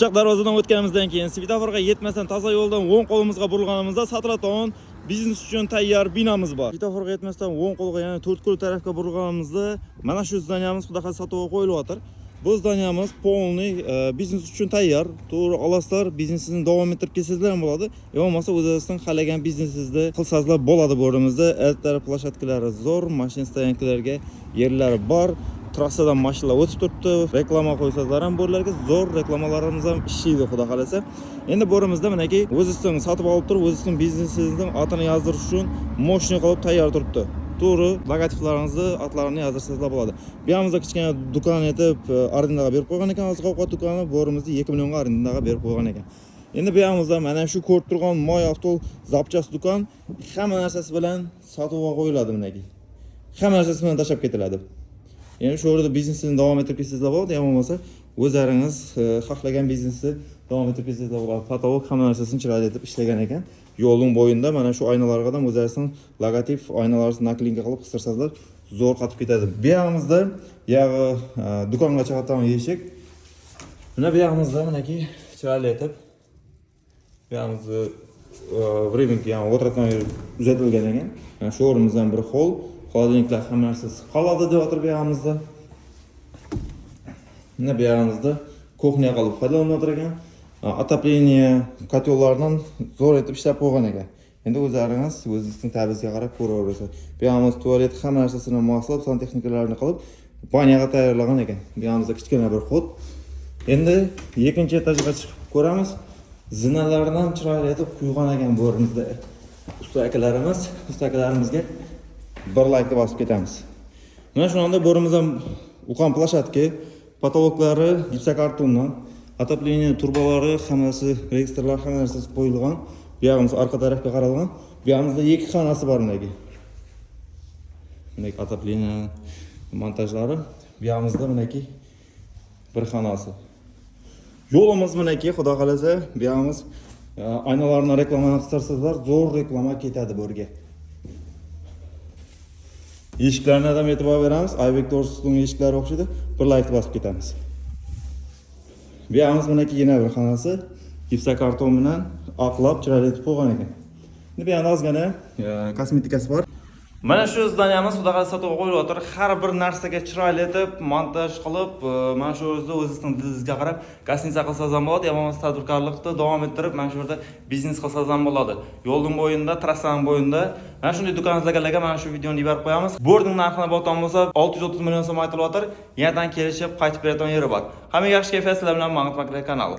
Chap darvozadan o'tganimizdan keyin svetoforga yetmasdan toza yo'ldan o'ng qo'limizga burilganimizda sotiladigan biznes uchun tayyor binamiz bor. Svetoforga yetmasdan o'ng qo'lga, ya'ni To'rtko'l tarafga burilganimizda mana shu здания miz, xudo xohlasa, sotuvga qo'yilyapti. Bu здания miz полный biznes uchun tayyor. To'g'ri olasizlar, biznesini davom ettirib kelsangizlar ham bo'ladi. Yo bo'lmasa o'zingizning xohlagan biznesingizni qilsangizlar bo'ladi bu yerimizda. Erta площадка lari zo'r, mashina стоянка larga yerlari bor. Trassadan mashinalar o'tib turibdi. Reklama qo'ysangizlar ham bu yerlarga zo'r reklamalarimiz ham ishlaydi, xudo xohlasa. Endi bu yerimizda minaki o'zingizning sotib olib turib, o'zingizning biznesingizning otini yozdirish uchun мощный qilib tayyor turibdi. To'g'ri, logotiplaringizni, otlarini yozdirsangizlar bo'ladi. Bu yoqimizda kichkina do'kon etib arendaga berib qo'ygan ekan, oziq ovqat do'koni. Bu yerimizda 2 millionga arendaga berib qo'ygan ekan. Endi bu yoqimizda mana shu ko'rib turgan Moy Avto запчасть do'kon hamma narsasi bilan sotuvga qo'yiladi minaki. Hamma narsasi bilan tashlab ketiladi. Endi shu yerda biznesini davom ettirib ketsangizlar bo'ladi, yo bo'lmasa o'zlaringiz xohlagan biznesni davom ettirib ketsangizlar bo'ladi. Потолок, hamma narsasini chiroyli etib ishlagan ekan. Yo'lning bo'yida mana shu oynalarga ham o'zlaringizni logotip oynalarini наклейка qilib qistirsangizlar zo'r qotib ketadi. Bu yog'imizda yog'i do'konga chiqadigan eshik. Mana bu yog'imizda minaki chiroyli etib bu yog'imizni временка, ya'ni o'tiradigan yer uzatilgan ekan. Mana shu o'rnimizdan bir холл, холодильник lar, hamma narsasi qoladi deyapti bu yog'imizda. Mana bu yog'imizda кухня qilib foydalanib ekan. Отопление, котёл lardan zo'r etib ishlab qo'ygan ekan. Endi o'zlaringiz o'zingizning ta'bingizga qarab ko'raverasiz. Bu yog'imiz tualet, hamma narsasini moslab, santexnikalarini qilib, баня ga tayyorlagan ekan. Bu yog'imizda kichkina bir ход. Endi ikkinchi etajga chiqib ko'ramiz. Zinalarni ham chiroyli etib quygan ekan bu o'rinda usta akalarimiz. Usta akalarimizga bir laykni bosib ketamiz. Mana shunda bu yerimiz ham ulkan площадка, потолок lari gipsokartondan, отопление trubalari, hammasi, registrlar, hamma narsasi qo'yilgan. Bu yog'imiz orqa tarafga qaralgan. Bu yog'imizda ikki xonasi bor minaki. Minaki отопление montajlari. Bu yog'imizda minaki bir xonasi. Yo'limiz minaki, xudo xohlasa, bu yog'imiz oynalarni reklamani qistirsangizlar, zo'r reklama ketadi bu yerga. Eshiklarni ham e'tibor beramiz. iVector eshiklari o'xshaydi. Bir layk bosib ketamiz. Bu yog'imiz minaki yana bir xonasi gipsokarton bilan oqlab, chiroyli etib qo'ygan ekan. Endi bu yoqda ozgina kosmetikasi bor. Mana shu здания miz, xudo xohlasa, sotuvga qo'yilyapti. Har bir narsaga chiroyli etib montaj qilib, mana shu o'zi o'zingizning didingizga qarab гостиница qilsangiz ham bo'ladi, yo bo'lmasa tadbirkorlikni davom ettirib, mana shu yerda biznes qilsangiz ham bo'ladi. Yo'lning bo'yida, trassaning bo'yida mana shunday do'kon izlaganlarga mana shu videoni yuborib qo'yamiz. Bu yerning narxini bo'lgan bo'lsa 630 million so'm aytilyapti. Yanadan kelishib qaytib beradigan yeri bor. Hammaga yaxshi kayfiyat, sizlar bilan Mang'it kanali.